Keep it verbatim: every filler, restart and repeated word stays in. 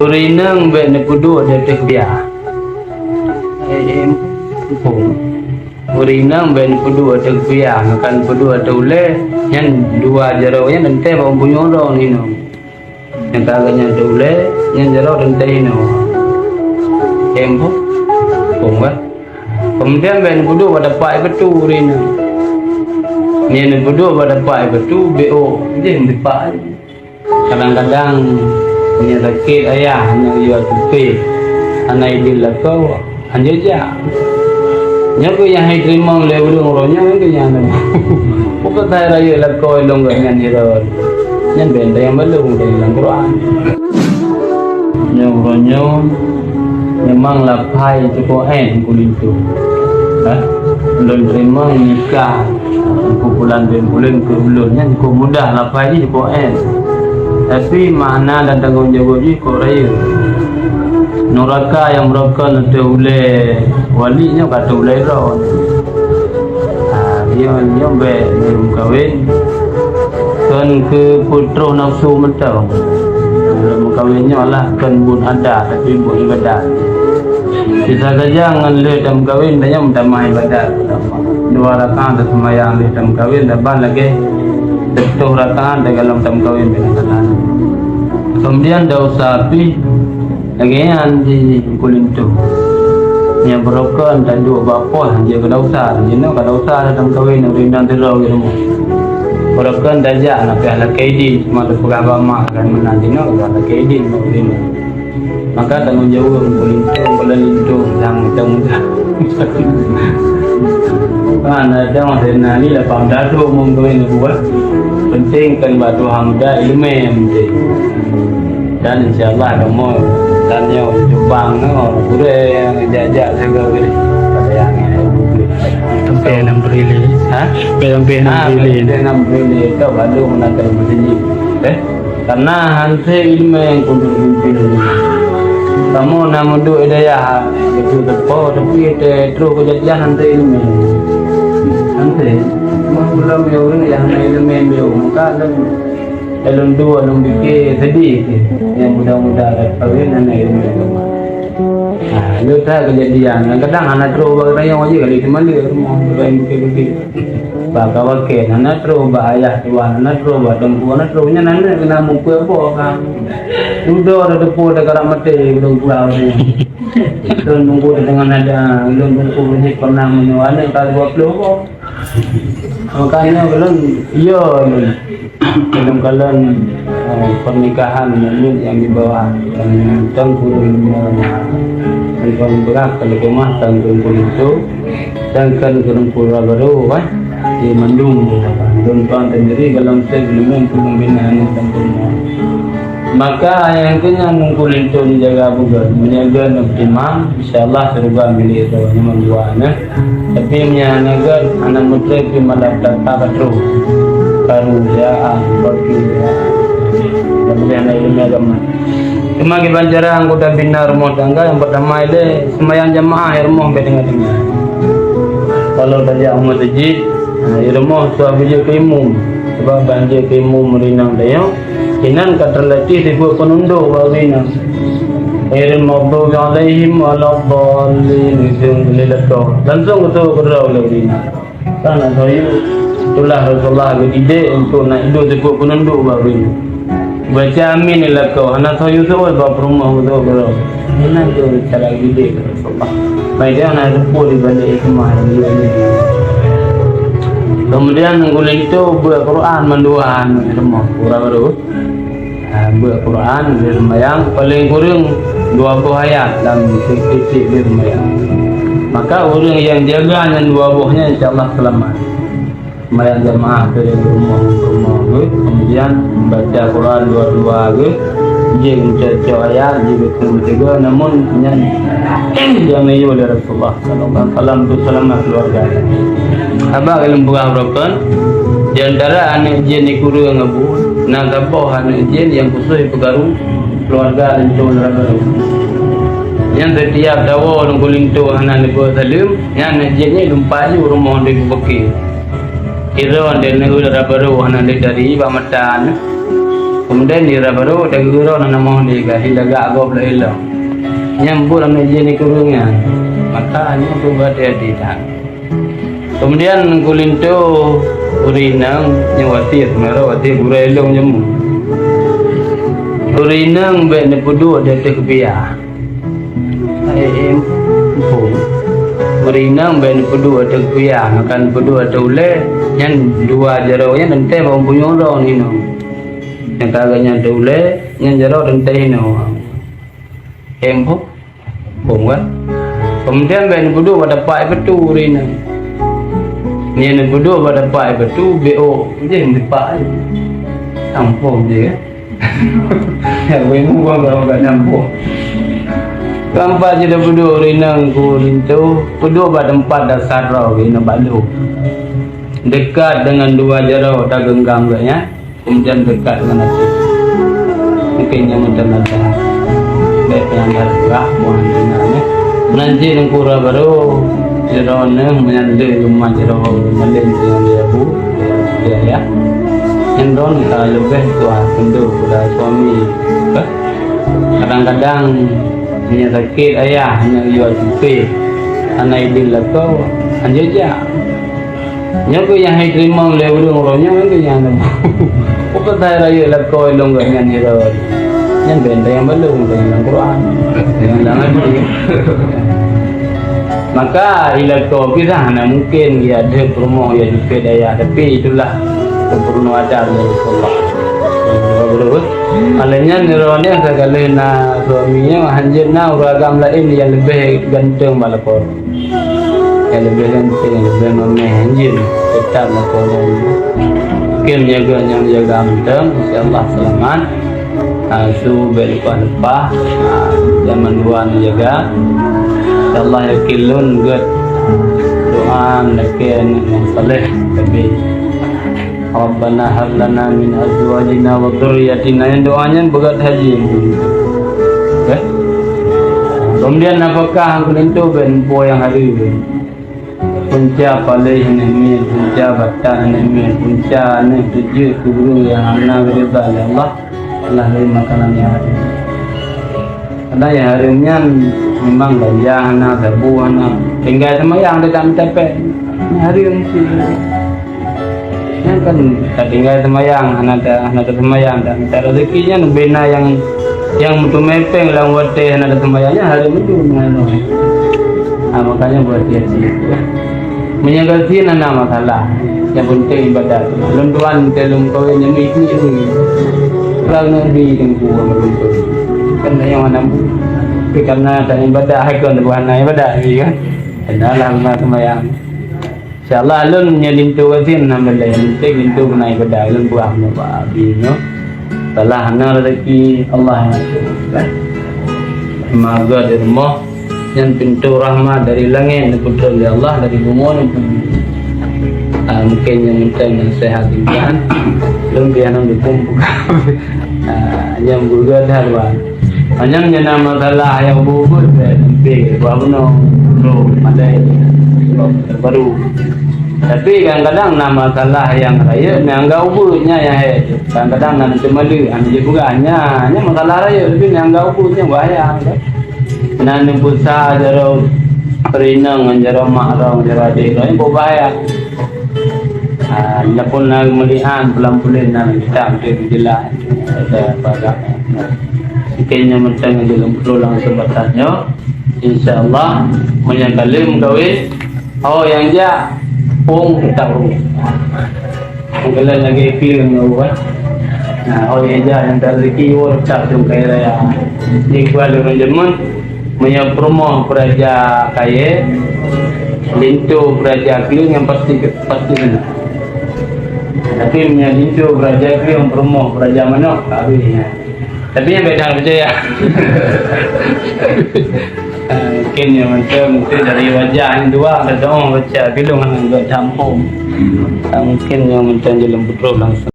Ureueng inong bèk neupeuduek di ateueh kupiah. Ureueng inong bèk neupeuduek di ateueh kupiah, maka neupeuduek di ateueh ulèe, nyan dua jaroe nyan teuntèe bak bunyueng droe inong. Nyang ka geuh nyan di ulèe, nyan jaroe teuntèe inoe. Em, phôn, phôn, kan? Keumudian bèk neupeuduek bak tapak ié peutu ureueng inong. Nyan neupeuduek bak tapak ié peutu, bèk ôk jih dipak. Kadang-kadang nyan sakét ayah, nyan yue tupéh, hana idin lakoe. Hanjeuet jak. Nyoe keuh nyang hai teurimong lé ureueng uroe nyoe keuh nyan. Bukon hai rayeuk lakoe lôn geuh nyan hireuen. Nyan bèk tanyong bak lôn, tanyong lam Quran. Nyoe uroe nyoe memang lapai cukôp én Teungku Linto. Hah? Lôn teurimong nikah Teungku Pulan bin Pulan keu ulôn nyan cukôp mudah, lapai jih cukôp én. Tapi makna dan tanggông jaweueb jih cukôp rayeuk. Nuraka nyang meurokon ateueh ulèe wali nyoe ka ateueh ulèe droe. Ha, nyoe, nyoe bèk neumeukawen. Kon keu peutroh nafeusu mantong. Meukawen nyoe lah kon buet adat, tapi buet ibadat. Sisa saja ngon lheueh tameukawen, tanyoe meutamah ibadat. Dua rakaat taseumayang lheueh tameukawen, saban lagèe siplôh rakaat dalam tameukawen dengan sederhana. Kemudian dosa pih lagèe nyan di Teungku Linto. Nyang beurokon taduek bak pos, hanjeuet keu dosa, jinoe ka dosa dah tameukawen, ureueng inong sidroe di rumoh. Beurokon tajak na pih lakèe idin, cuma teupeugah bak mak kan meunan, jinoe ka lakèe idin ureueng inong. Maka tanggông jaweueb Teungku Linto, Teungku Linto nyang muda-muda. Kan ada masa nani lapan belas tahun umur tu yang buat. Penting kan bak tuha muda ileumèe yang penting. Dan insya Allah kamoe dan nyoe cubang nyoe gurèe nyang jak-jak sigoe gurèe. Pada nyang ni. Sampai enam puluh lima. Ha? Sampai, sampai enam puluh lima. Ah, sampai enam puluh lima. Itu baru menantai masjid. Eh? Karena han sép ileumèe nyang kudeuh pimpin. Kamoe na meuduek di dayah beutôi teupo, tapi teuh troh keujadian han sép ileumèe. Han sép. Cuma ulôn ya ureueng nyang na ileumèe beu, maka lôn, lôn duek, lôn pike seudeh cit. Nyang muda-muda dah kawen hana ileumèe agama. Nah, lôn that keujadian. Kadang hana troh bak rayeuk jih kali teuma lé rumoh, laén bukét-bukét. Bak kawan kèe hana troh, bak ayah tuan hana troh, bak teungku hana troh, nyan aneuk keunan mupeue boh ka. Dudoe tateupeue takarab maté, ulôn peugah ureueng. Lôn teungku teudeungon ada, lôn teungku jih pernah meunyoe aneuk ka dua ploh boh. Makanya ulôn, iya ulôn. Dalam kalan, eh, pernikahan murid yang di bawah, yang tengku, yang paling berat kalau kemah tengku itu, sedangkan keu ureueng pura barô, kan, di mandum, lôn tuan sendiri dalam sek leumèe peumimpin aneuk dan peurumoh. Maka nyang keu nyan Teungku Linto neujaga beugöt, meunyoe geuh optimal, insya Allah syeuruga milék droe nyoe mandua nyan. Tapi meunyoe hana gèt, hana meutrép pih malam tata ka troh. Karu ya, ah, baki ya. Mudah-mudahan hana ileumèe agama. Teuma kiban cara anggota bina rumoh tangga, nyang peurtama ilèe seumayang jamaah i rumoh bèk teungoh-teungoh. Kalau tajak u meuseujid, ha, i rumoh suah beujeuet keu imum. Sabab ban jeuet keu imum ureueng inong tanyoe, inan ka teulatih sifeuet peunundok bak ureueng inong. Ghairil maghdubi alaihim waladdallin, itu lé lakoe. Langsung geutuwoe keudroe lé ureueng inong. Kan hana soe yue, itulah Rasulullah geudidek untuk na idong sifeuet peunundok bak ureueng inong. Baca amin lé lakoe, hana soe yue seuôt bak peurumoh geutuwoe keudroe. Meunan kheueh cara didik Rasulullah. Baik, dia hana teupeu di balik hikmah nyang dia ni. Kemudian Teungku Linto beuet Quran mandua aneuk rumoh, ureueng barô. Ha, beuet Quran, lheueh seumayang, paléng kureueng dua boh ayat lam tiep-tiep lheueh seumayang. Maka ureueng nyang jaga nyan dua boh nyan, insya Allah seulamat. Seumayang jamaah keu rumoh-rumoh geuh, kemudian baca Quran dua-dua geuh, jeuet meucok-cok ayat, jeuet beutôi meuteugah, namun nyan nyang neuyue lé Rasulullah sallallahu alaihi wasallam untuk seulamat keuluwarga. Haba lôn peugah uroe kon, di antara aneuk jén di kureueng abu, na saboh aneuk jén nyang khusos peukaru keuluwarga linto lôn. Nyan setiap tawoe Teungku Linto hana neupeu saleuem, nyan aneuk jén nyan lumpat ju rumoh di Bukit. Kira dan neue dara barô hana lé dari bak mata nyan. Kemudian di Rabaru, dageur droe na namoh di gahi lagak gob lé ilong. Nyang buet lam jih ni kureueng nyan. Maka nyoe keuh hati-hati that. Kemudian Teungku Linto ureueng inong nyang wasiet, meunurot wasiet gurée lôn jameun. Ureueng inong bék neupeuduek di ateueh keupiah. Hai, em, phôn. Ureueng inong bék neupeuduek ateueh keupiah, maka neupeuduek ateueh ulée, nyan dua jaroe nyan teuntée bak punyueng droe inong. Nyang ka geuh nyan ateueh ulée, nyan jaroe teuntée inong. Em, phôn. Phôn kan? Keumudian bék neupeuduek bak tapak ié peutu ureueng inong. Nyan neupeuduek bak tapak ié peutu, bék ôk jih tapak ié. Ampôn jih, kan? Ya, wéh, mubuang bak, bak nyan phôn. Keumpat jih neupeuduek ureueng inong Teungku Linto, peuduek bak teumpat dasar droe inong bak lôn. Dekat deungon dua jaroe tageunggam geuh nyan. Keumudian dekat deungon ateueh. Mungken nyang meuteumé bék nyang that peurah buah hana nyan. Meunan cit Teungku Rabaru, sidroe neuh meunyan lé umat sidroe malém nyang di Abu, di ayah. Nyan droeneuh ka leubeh tuha tundok keupada suami. Kadang-kadang meunyoe sakét ayah, hana yue cupé, hana idin lakoe, hanjeuet jak. Nyoe keuh nyang hai teurimong lé ureueng uroe nyoe keuh nyang na bu. Peue keuh hai rayeuk lakoe lôn geuh nyan hira. Nyan benteng nyang balong, benteng nyang Quran. Nyang lam hati. Maka ilakoe kisah hana mungken geujak peurumoh ya jipet daya, tapi itulah peurunoe adat dari Allah. Betul. Oleh nyan droeneuh ka lheueh na suami nyoe hanjeuet na ureueng agam laén nyang leubeh ganteng bak lakoe. Nyang leubeh ganteng, leubeh mameh, hanjeuet, teutap lakoe lom. Mungken jaga nyang jaga mantong, insya Allah seulamat. Ah, su bék leupah-leupah. Ah, jameun dua neujaga. Insya Allah yakin lôn gét doa lakée aneuëk nyang saleh, tapi Rabbana hab lana min azwajina wa dzurriyyatina, nyang doa nyan beugét haji. Oke. Kemudian nafakah keulinto ben po nyang hareuem. Punca paleh aneuk miet, punca bata aneuk miet, punca aneuk teujeut keu guru nyang hana geurida lé Allah, Allah lé makanan nyang hareuem. Karena nyang hareuem nyan memang ganja hana, sabu hana. Tinggai seumayang teuka meucapée. Nyang hareuem cit. Nyan kan tatinggai seumayang, hana ta-, hana taseumayang, ta-, ta rezeki nyan bina nyang, nyang meuteumé péng lam watée hana taseumayang nyan hareuem itu nyan. Ah, makanya berhati-hati. Meunyoe gasien hana masalah, nyang penting ibadat. Lôn tuan teuh lôn kawén nyang miet-miet. Rau Nabi teungku lôn tuan. Kan nyang mana bu. Tapi karena tak ibadat, hai kon bukan hana ibadat lagi kan. Adalah hana seumayang. Insya Allah lôn nyoe linto gasien alhamdulillah. Nyang penting linto keunan ibadat lôn buah nyoe bak Abi nyoe. Salah hana rezeki Allah nyang atur. Meuga di rumoh nyan pintoe rahmat dari langét neupeutrön lé Allah, dari bumoe neupeutrön. Ah, mungkin nyang mantong naseuhat intan. Lôn biasa dukung buka. Ah, nyang beugöt that, Wan. Hanya nyang na masalah nyang bubut, eh, sampai buah bunoe, bro, madai, sebab terbaru. Tapi kadang-kadang na masalah nyang rayeuk, nyang anggap ubit nyan nyang hai. Kadang-kadang na teumaleuek, hana jipeugah nyan, nyan masalah rayeuk, tapi nyang anggap ubit nyan bahaya, kan? Na neupeusah jaroe rinong ngon jaroe mak droe, jaroe adék droe, nyan bahaya. Ah, nyan pun na meulihan, pulang-pulen na kitab tu jeulaih. Ada pada. Mungkin nyang mantong di lôn peutrön lam seubatan nyoe. Insya Allah, meunyoe ka lheueh meukawen, ho nyang jak, phôn teutab rumoh. Meukeulai lagée pireung ngon ubat. Nah, ho nyang jak nyang tarezeki, woe teutab cungkai raya. Di kuala ureueng jameun, meunyoe peurumoh peuraja kayée, linto peuraja kleueng nyang pasti, pasti meunan. Tapi meunyoe linto peuraja kleueng, peurumoh peuraja manok, ka habéh nyan. Tapi nyang beda peucaya. Ah, mungkin nyang mantong, mungkin dari wajah nyang dua, ka dong baca bilong hana buat tampung. Ah, mungkin nyang mantong jalan putroh langsung.